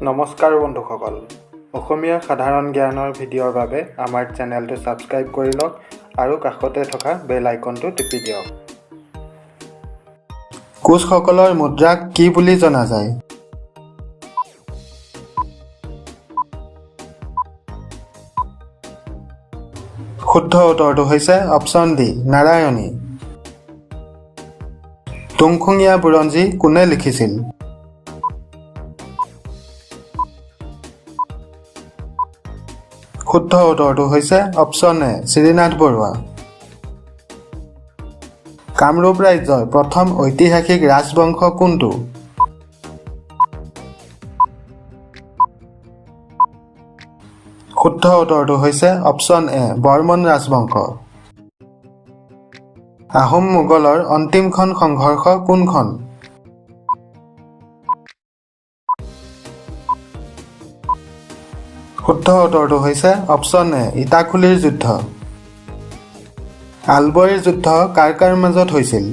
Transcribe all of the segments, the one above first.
নমস্কাৰ বন্ধুসকল, অসমীয়া সাধাৰণ জ্ঞানৰ ভিডিঅ'ৰ বাবে আমাৰ চেনেলটো ছাবস্ক্ৰাইব কৰি লওক আৰু কাষতে থকা বেল আইকনটো টিপি দিয়ক। কোচসকলৰ মুদ্ৰাক কি বুলি জনা যায়? শুদ্ধ উত্তৰটো হৈছে অপশ্যন ডি, নাৰায়ণী। তুংখুঙীয়া বুৰঞ্জী কোনে লিখিছিল? শুদ্ধ উত্তৰটো হৈছে অপশ্যন এ, শ্ৰীনাথ বৰুৱা। কামৰূপ ৰাজ্যৰ প্ৰথম ঐতিহাসিক ৰাজবংশ কোনটো? শুদ্ধ উত্তৰটো হৈছে অপশ্যন এ, বৰ্মন ৰাজবংশ। আহোম মোগলৰ অন্তিমখন সংঘৰ্ষ কোনখন? শুদ্ধ উত্তৰটো হৈছে অপশ্যন এ, ইটাখুলিৰ যুদ্ধ। আলবৈৰ যুদ্ধ কাৰ কাৰ মাজত হৈছিল?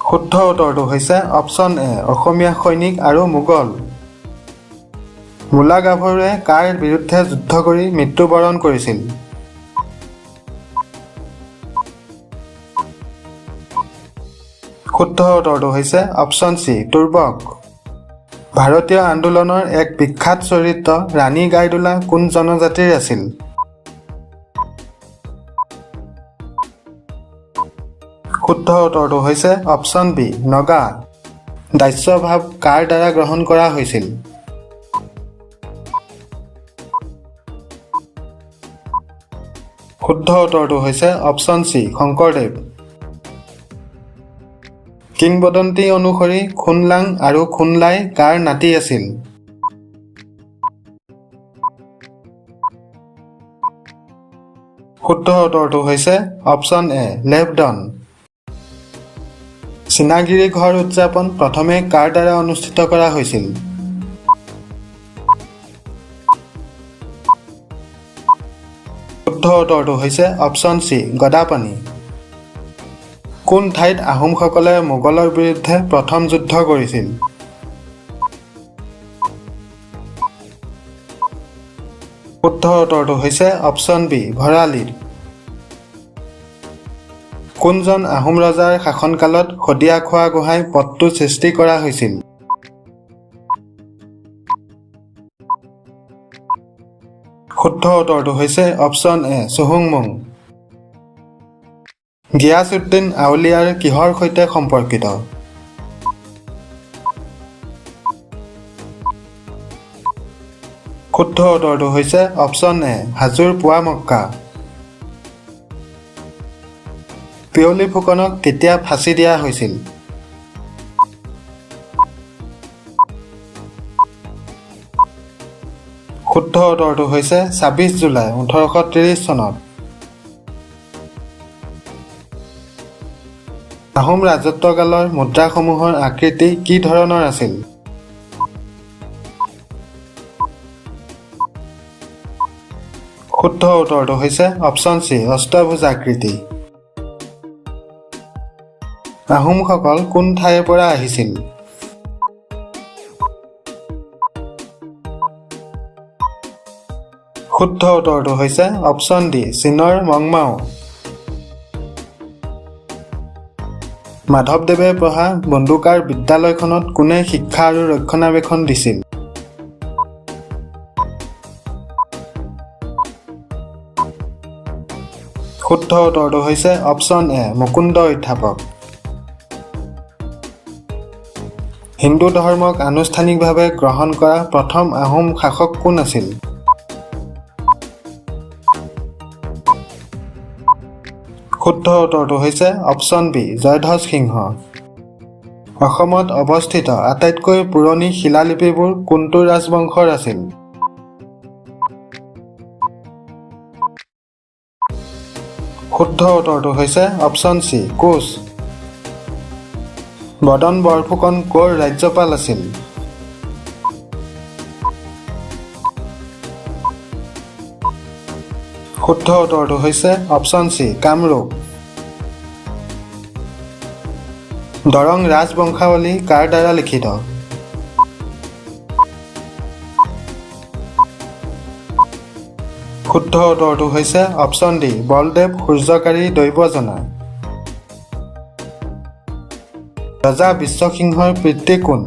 শুদ্ধ উত্তৰটো হৈছে অপশ্যন এ, অসমীয়া সৈনিক আৰু মোগল। মূলা গাভৰুৱে কাৰ বিৰুদ্ধে যুদ্ধ কৰি মৃত্যুবৰণ কৰিছিল? শুদ্ধ উত্তৰটো হৈছে অপশ্যন চি, তুৰ্বক। ভাৰতীয় আন্দোলনৰ এক বিখ্যাত চৰিত্ৰ ৰাণী গাইদোলা কোন জনজাতিৰ আছিল? শুদ্ধ উত্তৰটো হৈছে অপশ্যন বি, নগা। দাস্যভাৱ কাৰ দ্বাৰা গ্ৰহণ কৰা হৈছিল? শুদ্ধ উত্তৰটো হৈছে অপশ্যন চি, শংকৰদেৱ। কিংবদন্তি অনুসৰি খুনলাং আৰু খুনলাই কাৰ নাতি আছিল? শুদ্ধ উত্তৰটো হৈছে অপশ্যন এ, লেফডন। চীনাগিৰি ঘৰ উদযাপন প্ৰথমে কাৰ দ্বাৰা অনুষ্ঠিত কৰা হৈছিল? শুদ্ধ উত্তৰটো হৈছে অপশ্যন চি, গদাপাণি। কোন ঠাইত আহোমসকলে মোগলৰ বিৰুদ্ধে প্ৰথম যুদ্ধ কৰিছিল? শুদ্ধ উত্তৰটো হৈছে অপশ্যন বি, ভৰালীত। কোনজন আহোম ৰজাৰ শাসনকালত শদিয়াখোৱা গোহাঁই পদটো সৃষ্টি কৰা হৈছিল? শুদ্ধ উত্তৰটো হৈছে অপশ্যন এ, চুহুংমুং। গিয়াছউদ্দিন আউলিয়াৰ কিহৰ সৈতে সম্পৰ্কিত? শুদ্ধ উত্তৰটো হৈছে অপশ্যন এ, হাজোৰ পোৱামক্কা। পিয়লি ফুকনক কেতিয়া ফাঁচী দিয়া হৈছিল? শুদ্ধ উত্তৰটো হৈছে 26 জুলাই 1830 চনত। আহোম ৰাজত্বকালৰ মুদ্ৰাসমূহৰ আকৃতি কি ধৰণৰ আছিল? শুদ্ধ উত্তৰটো হৈছে অপশ্যন চি, অষ্টভুজ আকৃতি। আহোমসকল কোন ঠাইৰ পৰা আহিছিল? শুদ্ধ উত্তৰটো হৈছে অপশ্যন ডি, চীনৰ মংমাও। মাধৱদেৱে পঢ়া বন্দুকাৰ বিদ্যালয়খনত কোনে শিক্ষা আৰু ৰক্ষণাবেক্ষণ দিছিল? শুদ্ধ উত্তৰটো হৈছে অপশ্যন এ, মুকুন্দ অধ্যাপক। হিন্দু ধৰ্মক আনুষ্ঠানিকভাৱে গ্ৰহণ কৰা প্ৰথম আহোম শাসক কোন আছিল? শুদ্ধ উত্তৰটো হৈছে অপশ্যন বি, জয়ধ্বজ সিংহ। অসমত অৱস্থিত আটাইতকৈ পুৰণি শিলালিপিবোৰ কোনটো ৰাজবংশৰ আছিল? শুদ্ধ উত্তৰটো হৈছে অপশ্যন চি, কোচ। বদন বৰফুকন ক'ৰ ৰাজ্যপাল আছিল? শুদ্ধ উত্তৰটো হৈছে অপশ্যন চি, কামৰূপ। দৰং ৰাজবংশাৱলী কাৰ দ্বাৰা লিখিত? শুদ্ধ উত্তৰটো হৈছে অপশ্যন ডি, বলদেৱ সূৰ্যকাৰী দৈৱজনা। ৰজা বিশ্বসিংহৰ পিতৃ কোন?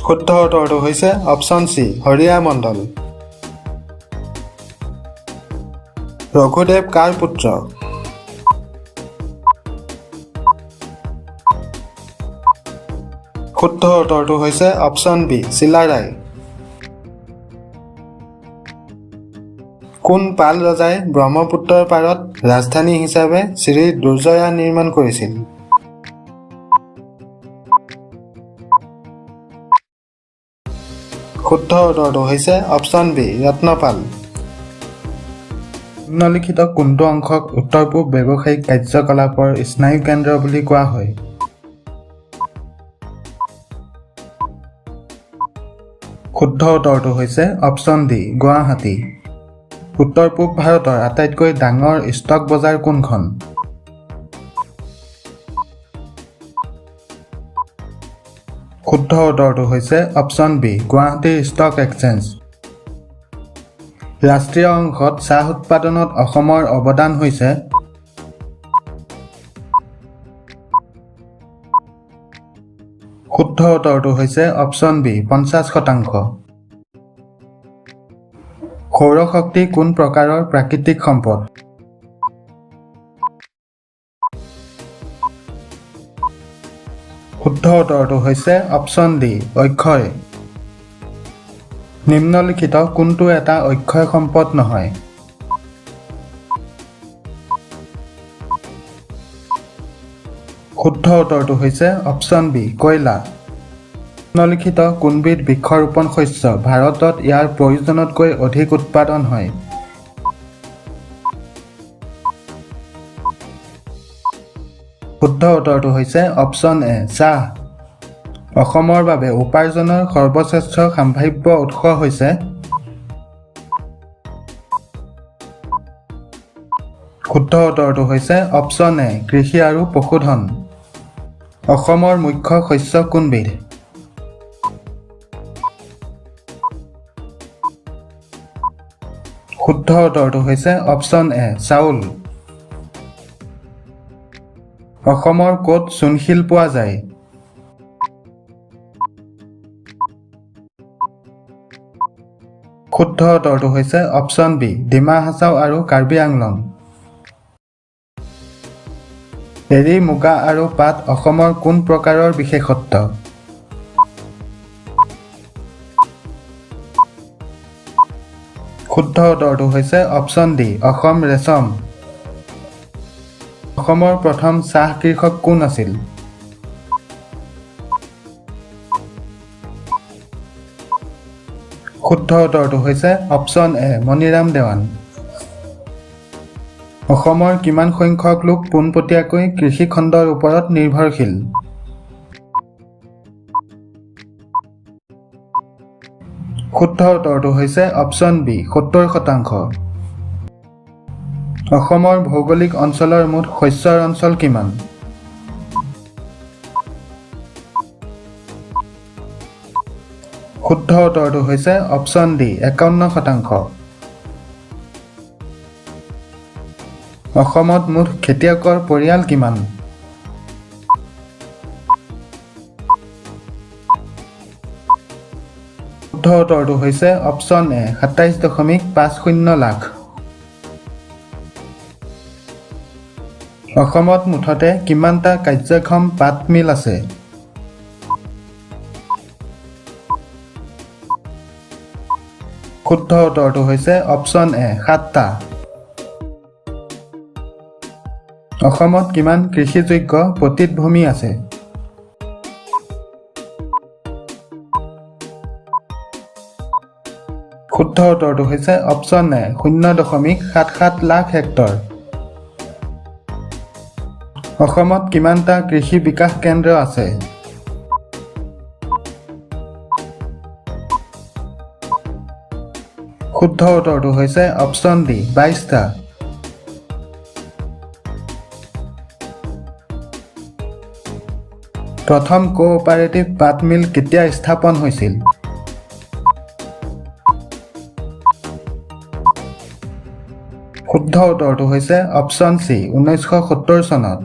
শুদ্ধ উত্তৰটো হৈছে অপশ্যন চি, হৰিয়া মণ্ডল। ৰঘুদেৱ কাৰ পুত্ৰ? শুদ্ধ উত্তৰটো হৈছে অপশ্যন বি, চিলাৰায়। কোন পাল ৰজাই ব্ৰহ্মপুত্ৰৰ পাৰত ৰাজধানী হিচাপে শ্ৰী দুৰ্জয়া নিৰ্মাণ কৰিছিল? শুদ্ধ উত্তৰটো হৈছে অপশ্যন বি, ৰত্নপাল। নিম্নলিখিত কোনটো অংশক উত্তৰ পূব ব্যৱসায়িক কাৰ্যকলাপৰ স্নায়ুকেন্দ্ৰ বুলি কোৱা হয়? শুদ্ধ উত্তৰটো হৈছে অপশ্যন ডি, গুৱাহাটী। উত্তৰ পূব ভাৰতৰ আটাইতকৈ ডাঙৰ ষ্টক বজাৰ কোনখন? শুদ্ধ উত্তৰটো হৈছে option B, Guwahati stock exchange. ৰাষ্ট্ৰীয় অংশত চাহ উৎপাদনত অসমৰ অৱদান হৈছে? শুদ্ধ উত্তৰটো হৈছে অপশ্যন বি, 50%। সৌৰশক্তি কোন প্ৰকাৰৰ প্ৰাকৃতিক সম্পদ? শুদ্ধ উত্তৰটো হৈছে অপশ্যন ডি, অক্ষয়। নিম্নলিখিত কোনটো এটা অক্ষয় সম্পদ নহয়? শুদ্ধ উত্তৰটো হৈছে অপশ্যন বি, কয়লা। নিম্নলিখিত কোনবিধ বৃক্ষৰোপণ শস্য ভাৰতত ইয়াৰ প্ৰয়োজনতকৈ অধিক উৎপাদন হয়? শুদ্ধ উত্তৰটো হৈছে অপশ্যন এ, চাহ। অসমৰ বাবে উপাৰ্জনৰ সৰ্বশ্ৰেষ্ঠ সম্ভাৱ্য উৎস হৈছে? শুদ্ধ উত্তৰটো হৈছে অপশ্যন এ, কৃষি আৰু পশুধন। অসমৰ মুখ্য শস্য কোনবিধ? শুদ্ধ উত্তৰটো হৈছে অপশ্যন এ, চাউল। অসমৰ ক'ত চূণশিল পোৱা যায়? শুদ্ধ উত্তৰটো হৈছে অপশ্যন বি, ডিমা হাছাও আৰু কাৰ্বি আংলং। এৰী, মুগা আৰু পাট অসমৰ কোন প্ৰকাৰৰ বিশেষত্ব? শুদ্ধ উত্তৰটো হৈছে অপশ্যন ডি, অসম ৰেচম। অসমৰ প্ৰথম চাহ কৃষক কোন আছিল? শুদ্ধ উত্তৰটো হৈছে অপশ্যন এ, মণিৰাম দেৱান। অসমৰ কিমান সংখ্যক লোক পোনপটীয়াকৈ কৃষিখণ্ডৰ ওপৰত নিৰ্ভৰশীল? শুদ্ধ উত্তৰটো হৈছে অপশ্যন বি, 70%। অসমৰ ভৌগোলিক অঞ্চলৰ মুঠ শস্যৰ অঞ্চল কিমান? শুদ্ধ উত্তৰটো হৈছে অপশ্যন ডি, 51%। অসমত মুঠ খেতিয়কৰ পৰিয়াল কিমান? শুদ্ধ উত্তৰটো হৈছে অপশ্যন এ, 27.50 লাখ। অসমত মুঠতে কিমানটা কাৰ্যক্ষম পাট মিল আছে? শুদ্ধ উত্তৰটো হৈছে অপশ্যন এ, 7টা। অসমত কিমান কৃষিযোগ্য পতিত ভূমি আছে? শুদ্ধ উত্তৰটো হৈছে অপশ্যন এ, 0.77 লাখ হেক্টৰ। অসমত কিমানটা কৃষি বিকাশ কেন্দ্ৰ আছে? শুদ্ধ উত্তৰটো হৈছে অপশ্যন ডি, 22টা। প্ৰথম কোঅপাৰেটিভ পাট মিল কেতিয়া স্থাপন হৈছিল? শুদ্ধ উত্তৰটো হৈছে অপশ্যন চি, 1970 চনত।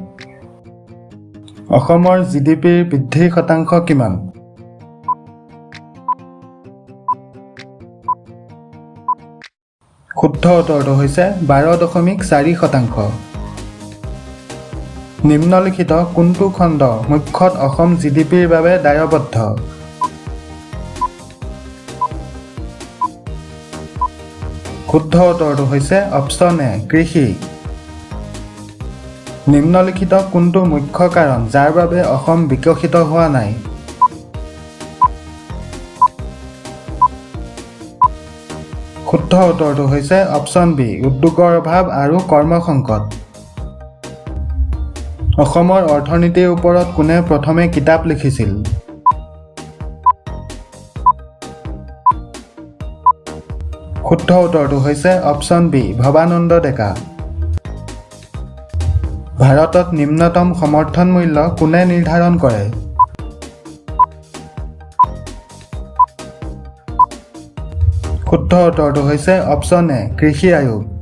অসমৰ জিডিপিৰ বৃদ্ধিৰ শতাংশ কিমান? শুদ্ধ উত্তৰটো হৈছে 12.4%। নিম্নলিখিত কোনটো খণ্ড মুখ্যত অসম জিডিপিৰ বাবে দায়বদ্ধ? শুদ্ধ উত্তৰটো হৈছে অপশ্যন এ, কৃষি। নিম্নলিখিত কোনটো মুখ্য কাৰণ যাৰ বাবে অসম বিকশিত হোৱা নাই? শুদ্ধ উত্তৰটো হৈছে অপশ্যন বি, উদ্যোগৰ অভাৱ আৰু কৰ্মসংকট। অসমৰ অৰ্থনীতিৰ ওপৰত কোনে প্ৰথমে কিতাপ লিখিছিল? শুদ্ধ উত্তৰটো হৈছে অপশ্যন বি, ভৱানন্দ ডেকা। ভাৰতত নিম্নতম সমৰ্থন মূল্য কোনে নিৰ্ধাৰণ কৰে? শুদ্ধ উত্তৰটো হৈছে অপশ্যন এ, কৃষি আয়োগ।